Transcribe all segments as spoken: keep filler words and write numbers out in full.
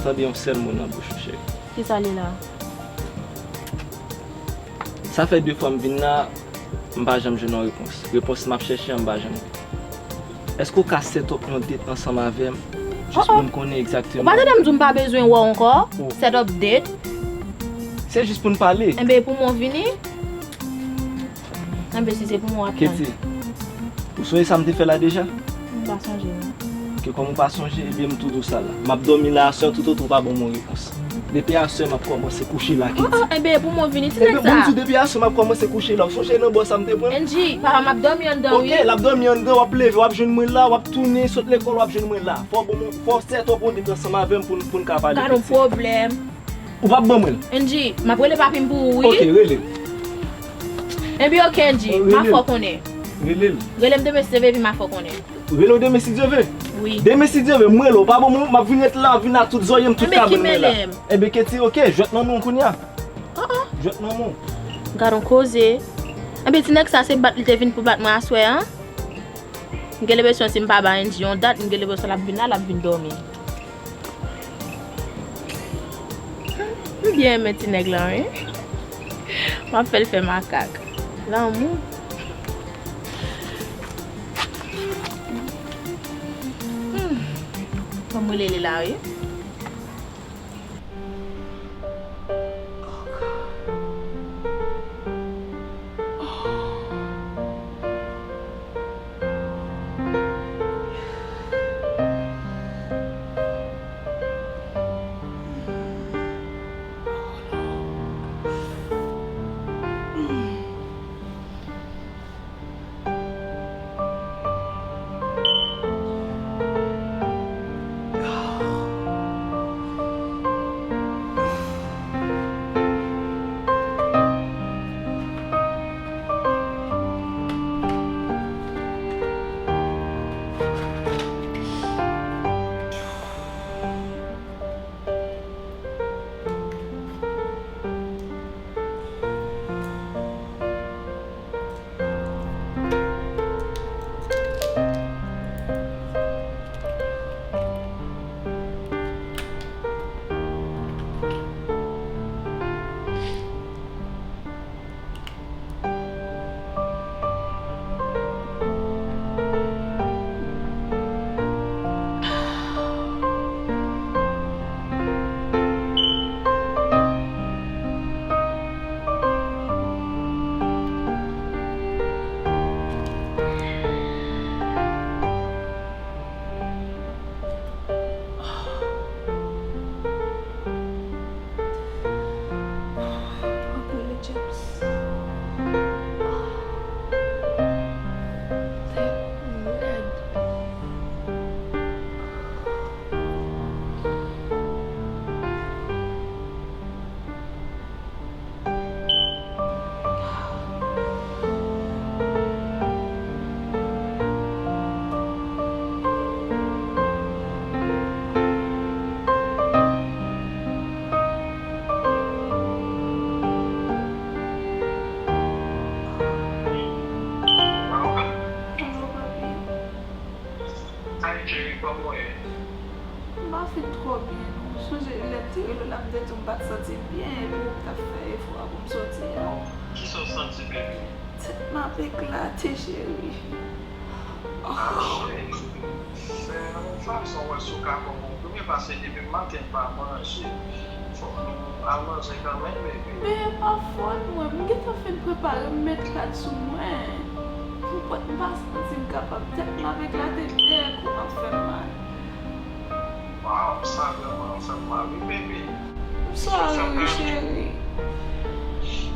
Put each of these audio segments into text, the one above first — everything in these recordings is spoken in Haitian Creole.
Tande yon sèl mo nan bouch ou, cheri. Kisa li la? Sa fè de fwa m vin la, m pa janm jwenn yon repons. Repons m ap chèche an, m pa janm gen. Èske w ka set up yon date ansanm avè m? Jis pou n konnen egzakteman. Ou pa tande m di w m pa bezwen wè w ankò? Set up date? Se jis pou n pale. Enben, pou mwen vini. Enben, si se pou mwen w ap tann. Katie, ou sonje sa m te fè la deja? M pa sonje, non. Ke kòm ou pa sonje, ebyen m tou di w sa la. M ap dòmi la aswè toutotan w pa ban m yon repons. Depi aswè m ap kòmanse kouche la, Katie. Oh, oh, enben, pou mwen vini, ti nèg sa. Enben, bon, m di w depi aswè m ap kòmanse kouche la. Ou sonje nan bò sa m te pran? Angie, papa, m ap dòmi anndan, wi. Ok, l ap dòmi anndan, w ap leve, w ap jwenn mwen la, w ap tounen, sot lekòl, w ap jwenn mwen la. Fò w ban m, fò w set up yon date ansanm avè m pou n, pou n ka pale, Katie. Gad yon pwoblèm. Ou p ap ban mwen l? Angie, m ap rele papi m pou ou, wi. Ok, rele l. Enben, ok, Angie, m a fè w konnen. Rele l. Rele m demen si Dye vle, epi m a fè w konnen. Rele w demen si Dye vle? Wi. Demen si Dye vle, m rele w. Pa ban mwen, m ap vin ret la, vin ak tout zòrye m, tout kabann mwen la. Enben, Katie, ok, jwèt nan men w kounye a. Oh, oh. Jwèt nan men w. Gad yon koze. Enben, ti nèg sa, se bat li te vin pou bat mwen aswè a? M gen lenpresyon si m pa ba Angie yon dat, m gen lenpresyon l ap vin la, l ap vin dòmi. M byen renmen ti nèg lan, wi. M ap fè l fè makak. Lanmou. Hmm. Fò m rele li la, wi. Ay, cheri, kòman w ye? M pa fin twò byen, non. Sonje lè m te rele w la, m te di w m pa t santi m byen, epi w t ap fè efò a pou m soti a. Kisa w santi, baby? Tèt m ap eklate, cheri. Ah, cheri. Fè yon fason wè si w ka ban m yon konprime, paske depi maten m pa manje. Fòk nou al manje kanmenm, baby. Men e pa fòt mwen, m gentan fin prepare, m met rad sou mwen. M pa, m pa santi m kapab, tèt m ap eklate, dèyè kou m ap fè m mal. Waw, sa vrèman fè m mal, wi, baby. M sòri, wi, cheri.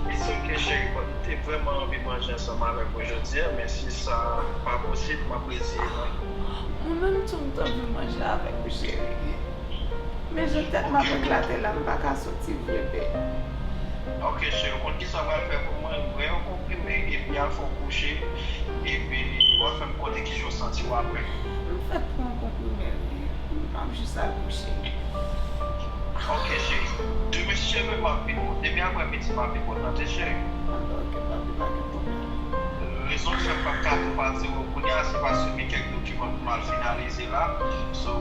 It's ok, cheri, but m te vrèman anvi manje ansanm avèk ou jodi a, men si sa pa posib, m ap reziye mwen. Mwen menm tou, m t anvi manje avèk ou, cheri. Men jan tèt m ap eklate la, m pa ka soti vre, babe. Ok, cheri, ou konn kisa w pral fè pou mwen? Pran yon konprime, epi al fè w kouche, epi w ap fè m konnen kijan w santi w apre. M fèk pran yon konprime, wi. M ap jis al kouche. Ok, cheri. Demen, si Dye vle, m ap vin. Demen aprè midi, m ap vin bò w, tande, cheri? Anben, ok, papi, pa gen pwoblèm. Rezon k fè m p ap ka tou pati w kounye a, se paske gen kèk dokiman pou m al finalize la. So,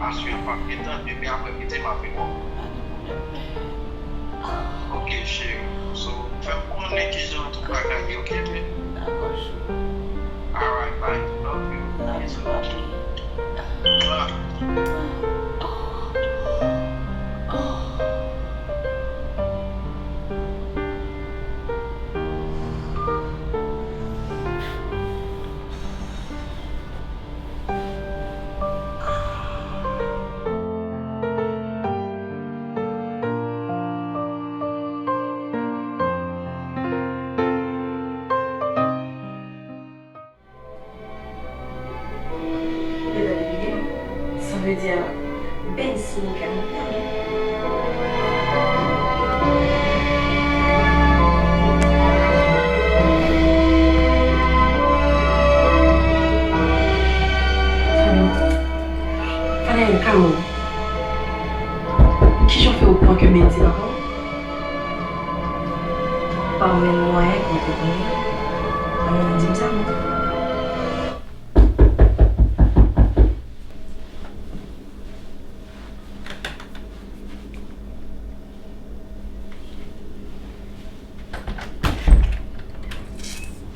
aswè m p ap gentan, demen aprèmidi m ap vin wè w. Pa gen pwoblèm. Ok, cheri. So, fè m konnen kijan tout bagay ye, ok, baby? Dakò, chou. Alright, bye. Love you. Love you, papi. Mwah. Depi gen sa vle di a, bèl siy ka gen. Fadel, Fadel, come on. Kijan w fè okouran ke Mendy se papa w? Pa menm mwayen pou w te konnen. An nou di m sa, non.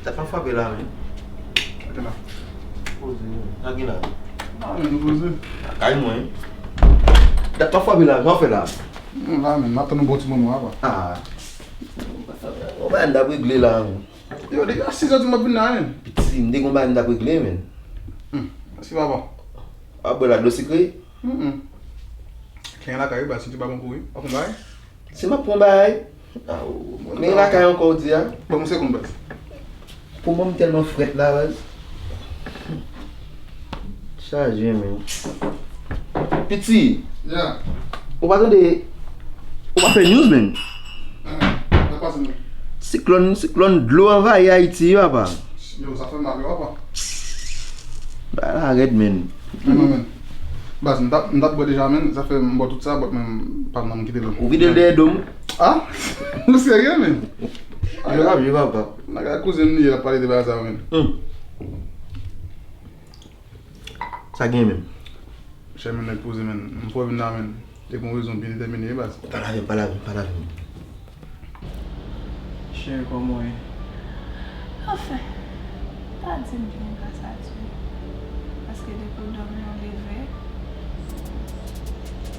Tèt pa frape la, men. Sa gen la? Poze, men. Sa gen la? Nan, men, nou poze. Lakay mwen. Tèt pa frape la, sa w fè la? Non, la, men, m ap tann yon bon ti moman, apa. Ah. Yon bagay m t ap regle la, men. Yo, depi a sis zè di m ap vin la, men. Piti, m te gon bagay m t ap regle, men. Hmm, mèsi, papa. W ap bwè la dlo sikre? Mm, mm. Kenyen lakay, wi, baz, si w te pa bon pou wi. W ap fè yon bagay? Si m ap pran bagay, ah, ou, men lakay ankò w di a? Ban m yon segonn, baz. Pou mwen, m tèlman frèt la, baz. Chaje, men. Piti. Yeah. Ou pa tande, ou pa fè news, men. Ah, sa pase, men. Siklòn, siklòn, dlo anvayi Ayiti, wi, apa. Yo, sa fè mal, wi, apa. Bagay la rèd, men. Men non, men. Baz, m t ap, m t ap bwè deja, men. Sa fè m bwè tout sa, but men m pa nan m kite l. Ou vide l dèyè do m? Ah? Ou serye, men? Je pa, je pa, pa. Nan kay kouzen m li ye, l ap pale de bagay sa yo, men. Hmm. Sa gen, men? Chè, men, nèg poze, men. M fò vin la, men. Te gon rezon byen detèmine, wi, baz. Pa lave m, pa lave m, pa lave m. Cheri, kòman w ye? Anfen, pa di m byen gras a Dye. Paske depi w dòmi, w leve,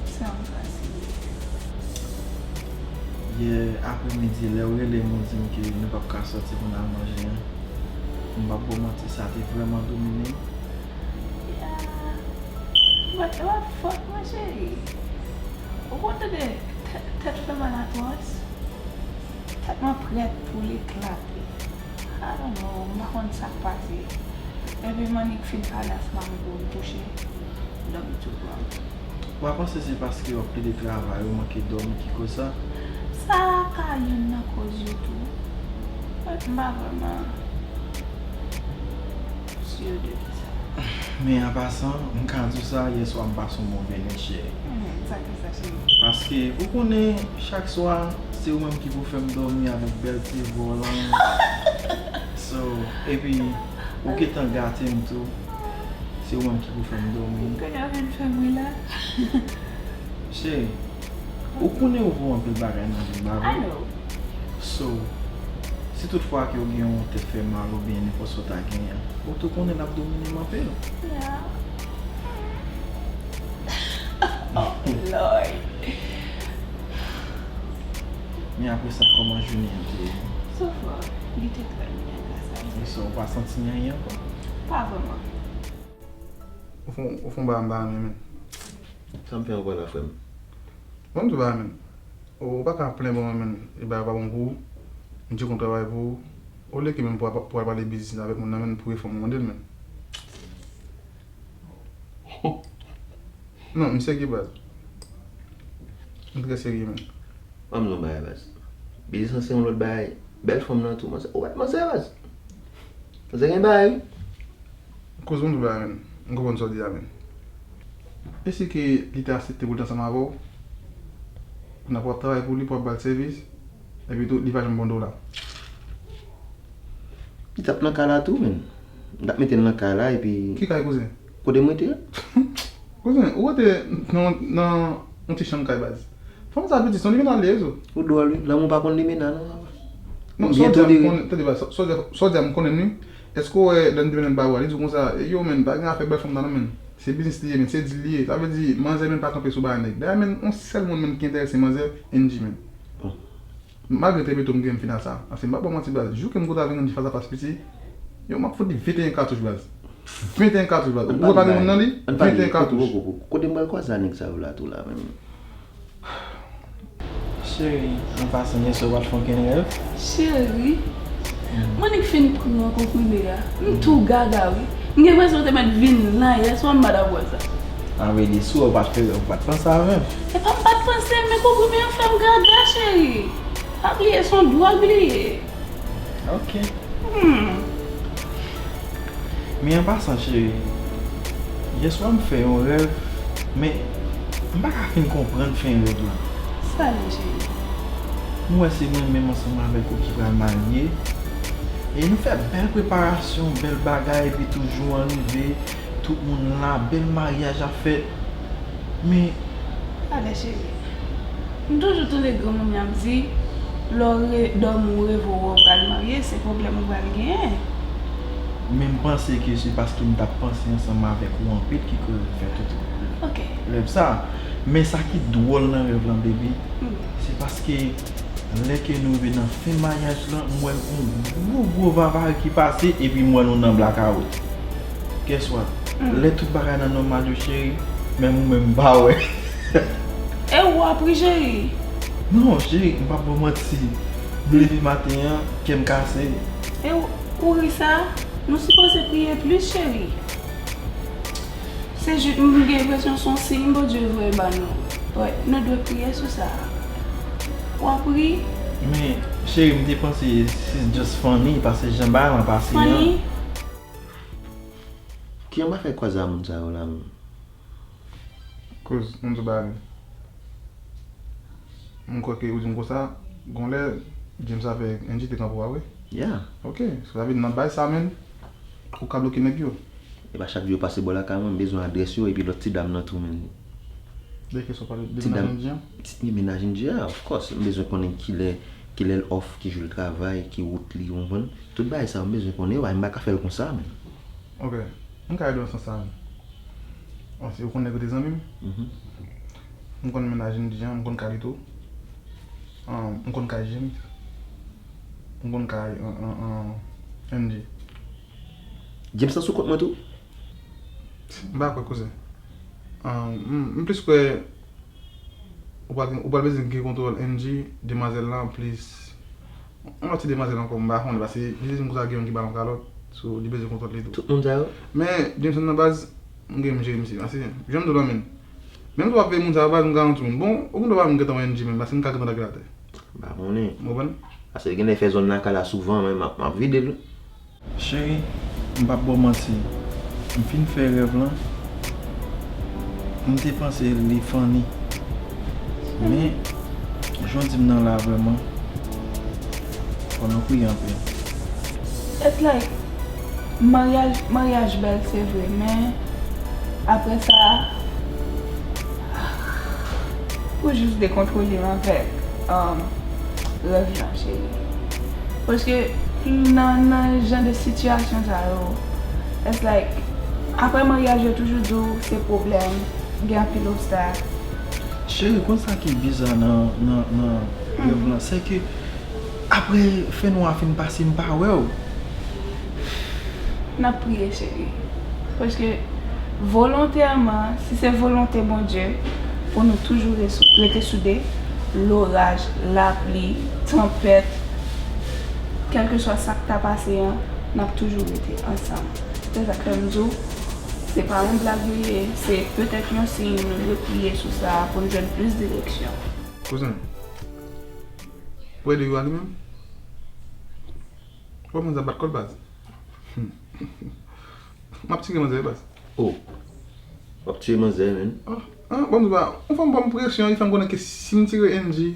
se yon gras li ye. Yè aprèmidi, lè w rele m, ou di m ke nou p ap ka sòti pou n al manje an, m p ap ba w manti, sa te vrèman domine m. Ya. But what the fuck, mon chéri? Ou konn tande tèt, tèt fè mal atwòs? Tèt mwen prèt pou l eklate. I don't know, m pa konn sa k pase. Epi m annik fin pale ak mari pou l kouche, dòmi tou pran. Mwen panse se paske w ap plede travay, ou manke dòmi ki koz sa. Sa ka youn nan koz yo tou. But m pa vrèman si de sa. Men an pasan, m ka di w sa, yè swa m pase yon bon benyen, cheri. Hmm, sa ki sa, cheri? Paske, ou konnen, chak swa, se ou menm ki pou fè m dòmi avèk bèlte vò w lan. So, epi, ou gentan gate m tou. Se ou menm ki pou fè m dòmi. Gade, ou vin fè m ri la. Cheri, ou konnen ou voye anpil bagay nan vi m, pa vre? I know. So, si tout fwa ke w gen yon tèt fè mal oubyen nenpòt sa w ta genyen, ou tou konnen l ap domine m anpil. Yeah. Oh, Lord. Men apre sa, kòman jounen an te ye? So far, li te trè byen, gras a Dye. So, ou pa santi anyen ankò? Pa vrèman. Ou fè, ou fè yon bagay m pa renmen, men. Sa m fè ankò la, frè m? Ban m di w bagay, men. Ou pa ka plenyen mwen, men. E bagay pa bon pou ou. M di konn travay pou ou. Olye ke menm pou al, pou al pale biznis avèk moun nan, men, pou refè m, ou mande l, men. Non, m serye, baz. M trè serye, men. Ban m di w bagay, baz. Biznis lan se yon lòt bagay. Bèl fanm nan tou, manzè. Ou wè, manzè, baz. Manzè gen bagay, wi. Kouz moun tou la, men. M konprann sa w di a, men. E si ke li te aksepte pou l te ansanm avè w, kounye a pou w ap travay pou li, pou w ap ba l sèvis, epi tou, li pa janm ba w dola. Li t ap nan kay la tou, menn. M t ap mete l nan kay la, epi Ki kay, kouzen? Kote m rete a? Kouzen, ou rete nan, nan yon ti chanm kay, baz. Fanm sa piti, se yon limena l ye, tou. Ou dwòl, wi. Lanmou pa konn limena, non, papa. Non, sa w di a, m konnen, tande, baz, sa w di a, m konnen l, wi. Èske w wè lè m te mennen l ba ou a, li di w konsa, "Yo, menn, pa gen afè bèl fanm nan, non, menn. Se biznis li ye, menn, se dil li ye." Sa vle di, manzè, menn, pa kanpe sou bagay nèg. Dayè, menn, yon sèl moun, menn, ki enterese manzè, Angie, menn. Bon. Malgre te pito m gen final sa. Paske m pa ba w manti, baz. Jou ke m kontre avèk Angie fas a fas piti, yo, m ap fout li venteyen katouch, baz. Venteyen katouch, baz. Ou wè pa gen moun nan li? Venteyen katouch. Kote m pral kwaze a nèg sa yo la tou la, menm? Cheri, an pasan, yèswa ou pa t fè okenn rèv? Cheri, m annik fin pran konprime a. M tou gaga, wi. M gen enpresyon w te mèt vin la yèswa, m pa t ap wè sa. Anverite, si w wè ou pa t fè rèv, ou pa t panse avè m. E pa m pa t panse, men konprime an fè m gaga, cheri. Pa bliye, se yon dwòg li ye. Ok. Hmm. Men an pasan, cheri, yèswa m fè yon rèv, men m pa ka fin konprann fen rèv lan. Sa li, cheri? M wè se mwen menm ansanm avèk ou ki pral marye. E nou fè bèl preparasyon, bèl bagay, epi tou jou an rive, tout moun la, bèl maryaj ap fèt. Men Gade, cheri. M toujou tande granmoun yo ap di, lè w re- dòmi, w reve w wè w pral marye, se pwoblèm ou pral genyen. Men m panse ke se paske m t ap panse ansanm avèk ou anpil ki koz m fè tout Ok. rèv sa. Men sa ki dwòl nan rèv lan, baby, Hmm. se paske lè ke nou rive nan fen maryaj lan, m wè yon gwo, gwo vava ki pase, epi m wè nou nan blakawout. Guess what? Hmm. Lè tout bagay nan nòmal yo, cheri, menm ou menm m pa wè. E ou ap ri, cheri? Non, cheri, m p ap ba w manti. M leve maten an, kè m kase. E ou, ou ri sa? Nou sipoze priye plis, cheri. Se jis, m gen enpresyon se yon siy Bondye voye ba nou. Wi, nou dwe priye sou sa. W ap ri? Men, cheri, m te panse se just funny, paske jan bagay lan pase an. Funny? Ki jan bagay fè kwaze a moun sa yo la menm? Koz, moun sou bagay. M kwè ke ou di m konsa, gon lè, James avèk Angie te kanpe w a vre? Yeah. Ok, sa vle di nan bay sa menm, ou ka bloke nèg yo. E pa chak jou yo pase bò lakay mwen, m bezwen adrès yo, epi lòt ti dam nan tou menm. De kiyès w pale? De mennaj Angie an? Ti mennaj Angie a, of course. M bezwen konnen kilè, kilè l off, ki jou l travay, ki wout li, ou konprann? Tout bagay sa yo m bezwen konnen yo, m pa ka fè l konsa menm. Ok. M ka ede w nan sans sa menm. Bon, si ou konn nèg yo te zanmi m, Mhm. m konn mennaj Angie an, m konn kay li tou. Ahn, m konn kay James. M konn kay, ahn, ahn, ahn, Angie. James lan sou kont mwen tou? M pa kwè, kouzen. Ahn, m, m plis kwè ou pral, ou pral bezwen gen kontwòl Angie, demwazèl lan, plis yon lòt ti demwazèl ankò, m pa konnen, paske li di m konsa gen youn ki ba l yon kalòt, so, li bezwen kontwòl li tou. Tout moun sa yo? Men, Jameson nan baz, m gen m jere misye. Paske, jan m di w lan menm, menm si w ap veye moun sa yo, baz, m garanti w, bon, ou gendwa pa menm gentan wè Angie menm, paske m ka gentan lage l atè. M pa konnen. Ou konprann? Paske li genlè fè zòn lakay la souvan, men m ap, m ap vide l. Cheri, m p ap ba w manti. M fin fè rèv lan, m te panse li funny. Men, jan w di m nan la vrèman, fò nou priye anpil. It's like, maryaj, maryaj bèl, se vre, men apre sa, ou jis dekontwole m avèk, um, rèv lan, cheri. Paske nan, nan jan de sitiyasyon sa yo, it's like, apre maryaj, yo toujou di w se pwoblèm, gen anpil obstak. Cheri, konn sa ki biza nan, nan, nan rèv lan? Se ke apre fènwa a fin pase, m pa wè w. N ap priye, cheri. Paske volontèman, si se volonte Bondye, pou nou toujou res- rete soude, loraj, lapli, tanpèt, kèlkeswa sa k ta pase an, n ap toujou rete ansanm. Se sa k fè m di w, se pa yon blag yo ye, se petèt yon siy nou dwe priye sou sa pou n jwenn plis direksyon. Kouzen, ou ede yo a li menm? Ou wè manzè ap bat kò l, baz. M ap tire manzè wi, baz. Oh. W ap tire manzè, menn. Ah, ah, bon, m di w pa, yon fanm ban m presyon, li fè m konnen ke si m tire Angie,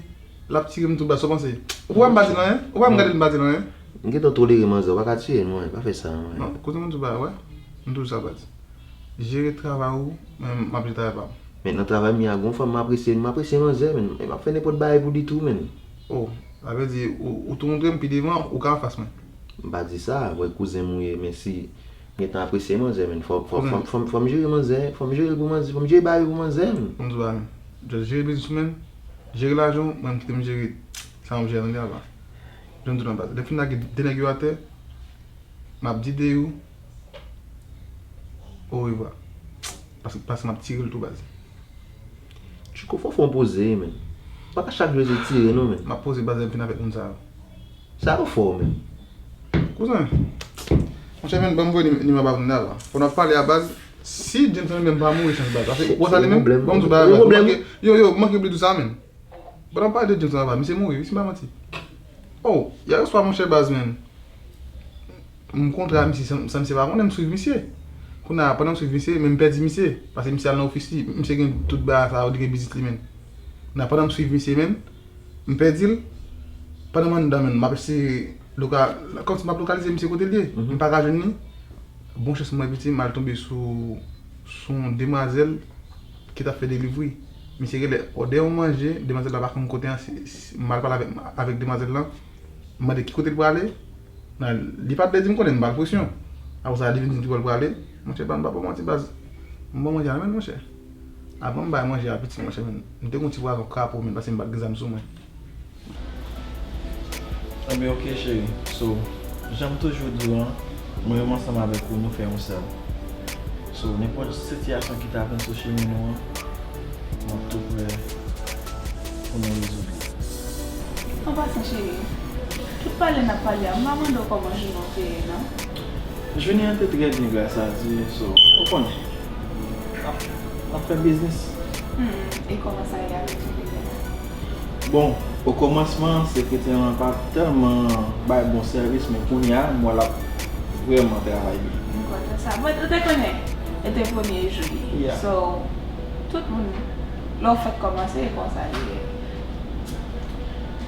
l ap tire m tou, baz, sa w panse? Ou pa m pa di l anyen? Ou pa m gade l m pa di l anyen? M gentan tolere manzè, ou pa ka tiye m, mwen, pa fè sa, mwen. Non, kote m di w bagay, wè? M toujou sa, baz. Jere travay ou, men m ap jere travay pa m. Men nan travay m ye a, gon fanm m apresye, m apresye manzè, men m ap fè nenpòt bagay pou li tou, men. Oh, sa vle di, ou, ou tou montre m pi devan, ou ka anfas mwen. M pa di sa, wè kouzen m ou ye, men si m gentan apresye manzè, men fò, fò, fò, fò, fò m jere manzè, fò m jere l pou manzè, fò m jere bagay pou manzè, men. Bon, m di w bagay, men. Just jere biznis ou, men. Jere lajan w, mwen m kite m jere sa m ap jere nan li a la. Jan m di w nan baz. Lè m fin lage de nèg yo atè, m ap di de yo, orevwa. Paske, paske m ap tire l tou, baz. Tchiko, fò, fò w poze, men. Pa ka chak jou se tire, non, men. M ap poze, baz, lè m fin avèk moun sa yo. Sa yo fò, men. Kouzen. Monchè, men, ban m voye nim-, nimewo ba moun la, la. Fò n ap pale a, baz. Si James li menm pa mouri chans, baz. Paske, ou wè sa li menm? Ban m di w bagay, baz. Yo, yo, m manke bliye di w sa, men. Bon, n ap pale de James anba, misye mouri, wi, si m pa manti. Oh, yè swa, monchè, baz, men. M kontre a misye san, san misye pa konnen, m swiv misye. Kounye a, pandan m swiv misye, men m pèdi misye. Paske misye al nan ofis li, misye gen tout bagay sa yo, li gen biznis li, men. Kounye a, pandan m swiv misye, men, m pèdi l. Pandan m anndan, men, m ap eseye loka-, kòmsi m ap lokalize misye kote l ye. M pa ka jwenn li. Bon chans mwen piti, m al tonbe sou, sou yon demwazèl ki t ap fè delivri. Misye genlè òdè yon manje, demwazèl la pa konn kote an, si, si, m al pale avèk, avèk demwazèl lan, m mande ki kote l prale, nan, li pa t vle di m konnen, m ba l presyon. Apre sa, li vin di m ki bò l prale, monchè, ban m pa ba w manti, baz. M ba w manje a, men, monchè. Avan m bay manje a piti, monchè, men, m te gon ti pwazon krapo, men, paske m pa t gen zam sou mwen. Ebyen, oke, cheri. So, jan m toujou di w lan, mwen menm ansanm avèk ou, nou fè yon sèl. So, nenpòt sitiyasyon ki ta vin sou chemen nou an, m ap tou prè pou nou rezoud li. An pasan, cheri, tout pale n ap pale a, m pa mande w kòman jounen w te ye, non? Jounen an te trè byen, gras a Dye, so, ou konnen. N ap, n ap fè biznis. Hmm, e kòman sa ye avèk sekretè a? Bon, okòmansman, sekretè an pa t tèlman bay bon sèvis, men kounye a, m wè l ap vrèman travay byen. M kontan sa. Mwen, ou te konnen, e te premye jou li. Yeah. So, tout moun, lè w fèk kòmanse, e konsa li ye.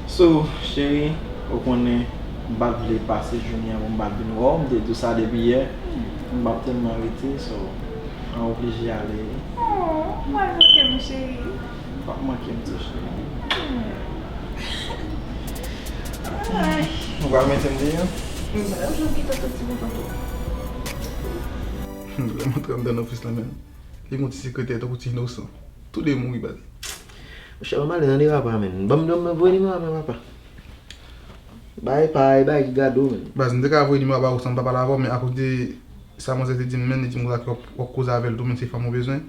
So, cheri, ou konnen, m pa t vle pase jounen an pou m pa t vin wè w. M te di w sa depi yè. M p ap tèlman rete, so, m oblije ale. Oh, ou pral manke m, cheri. Ou p ap manke m tou, cheri. Hmm. Ay. Ou pral mete m deyò? M pa t ap janm kite w soti pou tonton. Lè m antre anndan nan ofis la, men, li gen yon ti sekretè tankou ti inosan. Tou de mouri, baz. Monchè, ban m ale nan de papa, men. Ban m, ban m voye nimewo a mwen, papa. Bay pa, bay ki gade w, men. Baz, m te ka voye nimewo a ba ou san m pa pale avè w, men akoz de sa manzè te di m, men, li di m konsa ke w ap, w ap koze avè l tou, men se fanm ou bezwen.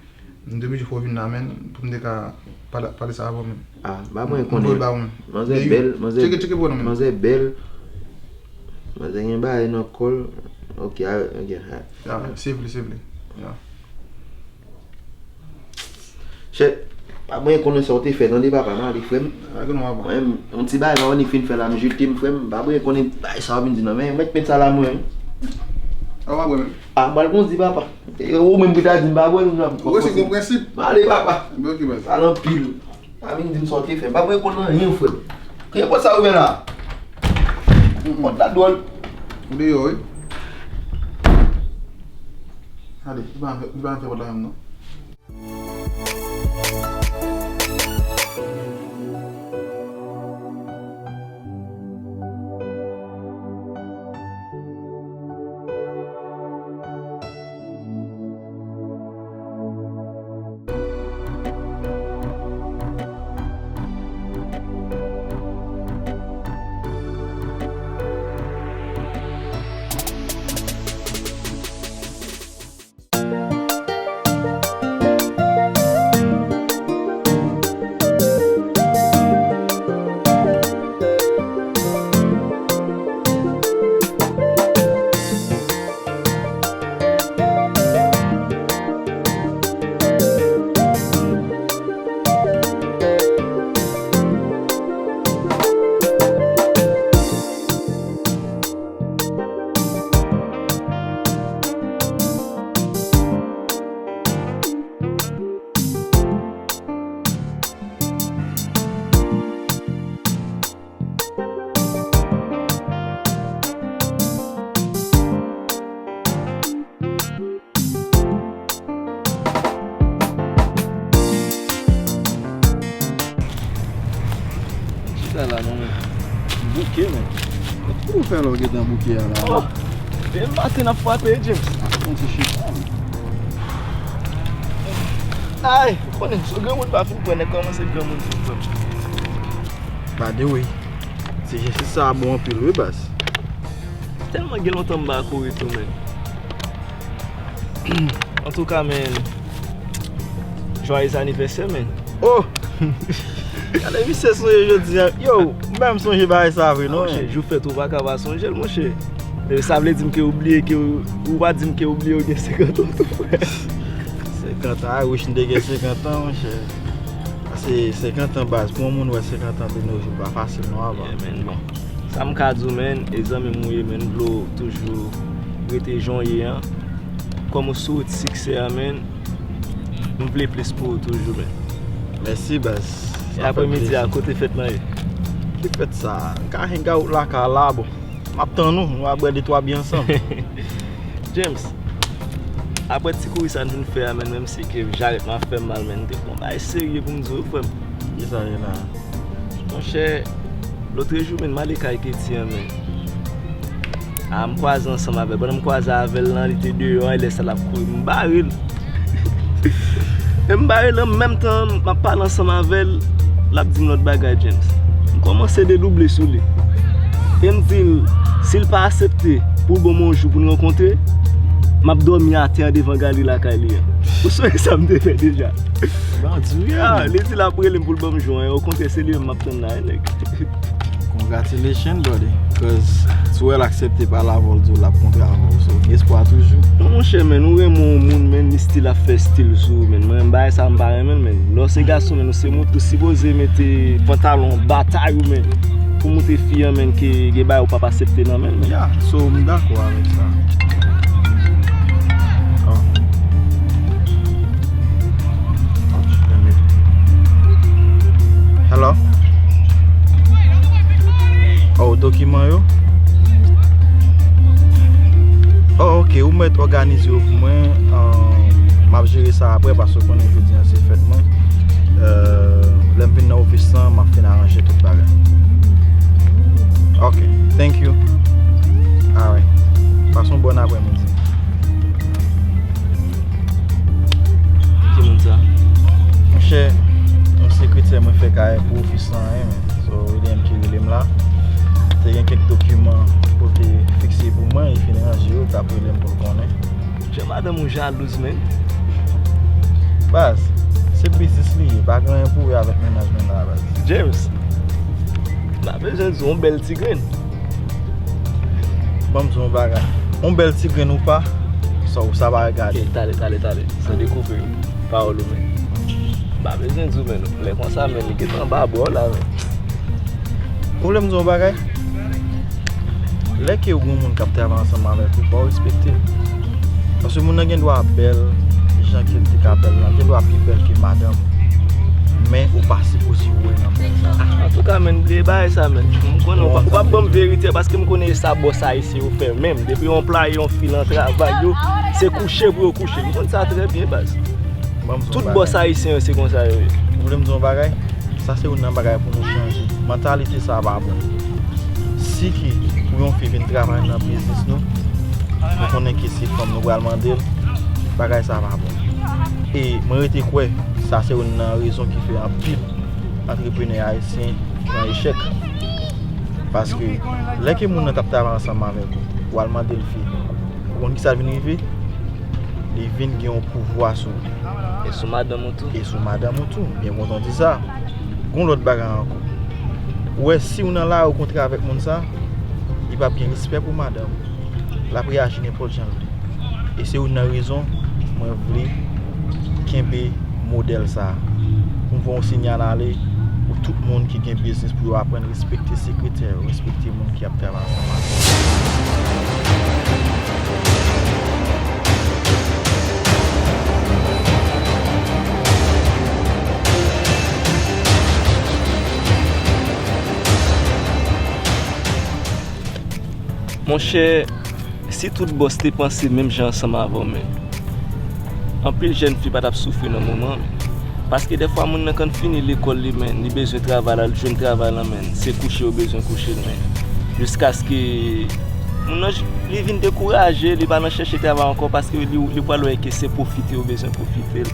M te oblije fè w vin la, men, pou m te ka pale, pale sa avè w, men. Ah, ba mwen konnen. M voye ba ou, men. Manzè bèl, manzè, tcheke, tcheke pou nou, men. Manzè bèl. Manzè gen bagay nan kò l. Ok, a, ok, a. Ya, se vre, se vre. Ya. Chè, pa mwen konnen sa w te fè, tande papa, m ale, frè m. Mwen, yon ti bagay m annik fin fè la, m jete m, frè m. Pa mwen konnen bagay sa w vin di non, men mèt met sa la mwen. A, w pa bwè menm? A, m pral kondi, papa. E ou menm ki ta di m pa bwè, m nan. Ou wè se gon prensip. M ale, papa. Ebyen, ok, baz. Pale anpil. Pa vin di m sa w te fè. M pa mwen konnen anyen, frè m. Ki nenpòt sa ou fè la? Pòt la dwòl. Ou deyò, wi. Ale, li pa antre, li pa antre pòt la menm, non. Bouke, men. Kòman w fè lè w gentan bouke a la? Oh! E maten n ap frape, James. Fon ti chita, men. Ay, ou konnen, si granmoun pa fin pran, nèg kòmanse granmoun tou, frè m. By the way, ti egzèsis sa a bon anpil, wi, baz. Tèlman gen lontan m pa kouri tou, men. Antouka, men, joyeux anniversaire, men. Oh! Gade misye sonje jodi a. Yo, m pa menm sonje bagay sa vre, non. Monchè, jou fèt ou pa ka pa sonje l, monchè. E sa vle di m ke ou bliye ke ou, ou pa di m ke ou bliye ou gen senkant an tou, frè. Senkant an, I wish m te gen senkant an, monchè. Paske senkant an baz, pou yon moun wè senkant an de nos jours, pa fasil non, apa. Yeah, man, bon. Sa m ka di w, man, e zanmi m ou ye, man, m vle w toujou rete jan w ye an. Kòm ou sou wout siksè a, man, m vle plis pou ou toujou, man. Mèsi, baz. E apremidi a, kote fèt lan ye? Ki fèt sa? N ka hang out lakay la, bon. M ap tann ou, nou a bwè de twa byè ansanm. James, apre ti kouri sa n vin fè a, man, menm si ke jarèt m ap fè m mal, man, m te pran bagay serye pou m di w, frè m. Kisa ye la? Monchè, lotrejou, man, m ale kay Keti an, man. A, m kwaze ansanm avè l. Pandan m kwaze avè l lan, li te deyò an, e lè sa l ap kouri, m bare l. E m bare l an menm tan, m ap pale ansanm avè l, l ap di m lòt bagay, James. M kòmanse dedouble sou li. E m di l, si l pa aksepte pou l ban m yon jou pou n rankontre, m ap dòmi atè an devan galri lakay li an. Ou sonje sa m te fè deja? Bandi, wi. Ah, li di l ap rele m pou l ban m jou an. Okontrè, se li menm m ap tann la, wi, nèg. Congratulations, buddy. 'Cause si w wè l aksepte pale avè w, l di w l ap kontre avè w. So, gen espwa toujou. Non, monchè, man, ou renmen yon moun, man, li still ap fè stil sou ou, man. Mwen, bagay sa, m pa renmen l, man. Lè w se gason, man, ou se mout, ou sipoze mete pantalon batay ou, man, pou montre fi an, man, ke gen bagay ou p ap aksepte nan men l, man. Yeah, so, m dakò avèk sa. Oh. Hello? Oh, dokiman yo? Oh, ok, ou mèt òganize yo pou mwen. Ah, m ap jere sa apre, paske w konnen jodi a se fèt mwen. Euh, lè m vin nan ofis lan, m ap fin aranje tout bagay. Ok, thank you. Alright. Pase yon bòn aprèmidi. Ki moun sa? Monchè, yon sekretè mwen fè kay pou ofis lan, wi, men. So, li menm ki rele m la. Te gen kèk dokiman pou te fikse pou mwen, li fin ranje yo, t ap rele m pou l konnen. Jan madanm ou jalouz, man. Baz, se biznis li ye, pa gen anyen pou wè avèk mennaj mwen la, baz. James, m pa bezwen di w, yon bèl ti grenn. Ban m di w yon bagay. Yon bèl ti grenn ou pa, sa, sa pa regade. Eh, tale, tale, tale. San dekoupe pawòl ou, men. M pa bezwen di w, men, lè konsa, men, li gentan anba bra w la, men. Ou vle m di w yon bagay? Lè ke ou gen yon moun k ap travay ansanm avèk ou, fò w respekte l. Paske moun nan gen dwa bèl, jan ke l te ka bèl lan, gen dwa pi bèl ke madanm ou. Men ou pa sipoze wè nan bèl sa. Ah, antouka, men, bliye bagay sa, men. M konnen ou p ap, ou p ap ban m verite, paske m konnen e sa bòs ayisyen yo fè menm. Depi yo anplwaye yon fi nan travay yo, se kouche pou yo kouche. M konn sa trè byen, baz. Tout bòs ayisyen yo, se konsa yo ye. Ou vle m di w yon bagay? Sa se youn nan bagay pou nou chanje. Mantalite sa a pa bon. Si ki pou yon fi vin travay nan biznis nou, nou konnen ke se fanm nou pral mande l, bagay sa a pa bon. E mwen rete kwè, sa se youn nan rezon ki fè anpil antreprenè ayisyen nan echèk. Paske lè ke moun nan t ap travay ansanm avèk ou, ou al mande l fi, ou konn kisa l vin rive? Li vin gen yon pouvwa sou ou. E sou madanm ou tou. E sou madanm ou tou. M byen kontan w di sa. Gon lòt bagay ankò. Ou wè, si w nan lari ou kontre avèk moun sa, li p ap gen respè pou madanm ou. L ap reyaji nenpòt jan l vle. E se youn nan rezon mwen vle kenbe modèl sa a. Pou m voye yon sinyal ale pou tout moun ki gen biznis pou yo aprann respekte sekretè yo, respekte moun ki ap travay ansanm avè yo. Monchè, si tout bòs te panse menm jan ansanm avè w, men, anpil jèn fi pa t ap soufri nan moman an, men. Paske dèfwa moun nan konn fini lekòl li, men li bezwen travay la, li jwenn travay lan, men se kouche yo bezwen kouche l, men jiskaske moun nan j- li vin dekouraje, li pa nan chèche travay ankò paske li, li pral wè ke se pwofite yo bezwen pwofite l.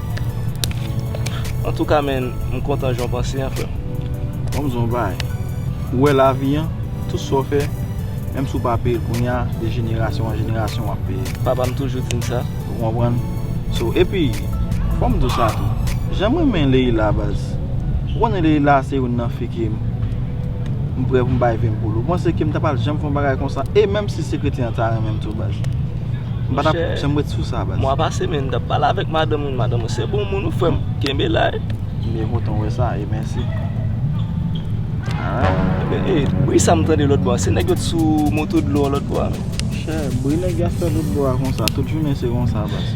Antouka, men m kontan jan w panse an, frè m. Ban m di w yon bagay. Ou wè lavi an, tout sa w fè, menm si w pa peye l kounye a, de jenerasyon an jenerasyon w ap peye l. Papa m toujou di m sa. Ou konprann? So, epi, fò m di w sa tou. Jan m renmen Leila, baz. Ou konnen Leila se youn nan fi ke m, m prè pou m bay vi m pou l. Ou panse ke m ta pral janm fè yon bagay konsa? E menm si sekretè an ta renmen m tou, baz. M pa t ap janm ret sou sa, baz. Mwa pase, men m t ap pale avèk madanm ou, madanm ou se bon moun, ou frè m. Kenbe la, wi. M byen kontan wè sa, e mèsi. Ah. Enben, e, bri sa m tande lòt bò a, se nèg yo t sou moto dlo an lòt bò a. Monchè, bri nèg yo ap fè lòt bò a konsa, tout jounen se konsa, baz.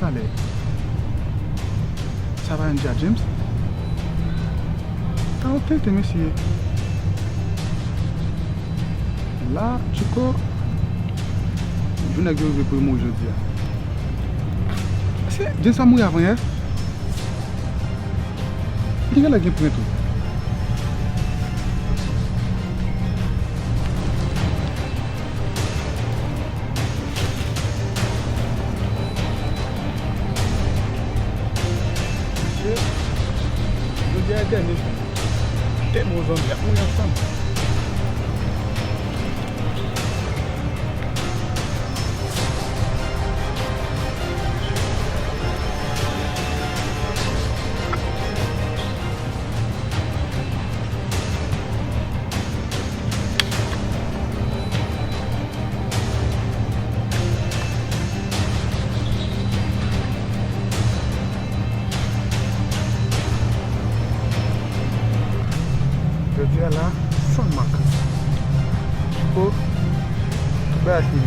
Talè. Sa pa India James? Sa yon tenten, mesye. La, Tchouko, jou nèg yo rive pou yo mouri jodi a. Èske James pa mouri avan yè? Li genlè gen pwen tou. Mesye, jodi a e dènye jou. De bon zanmi ap mouri ansanm. Jodi a la, san mak. O, tout bagay fini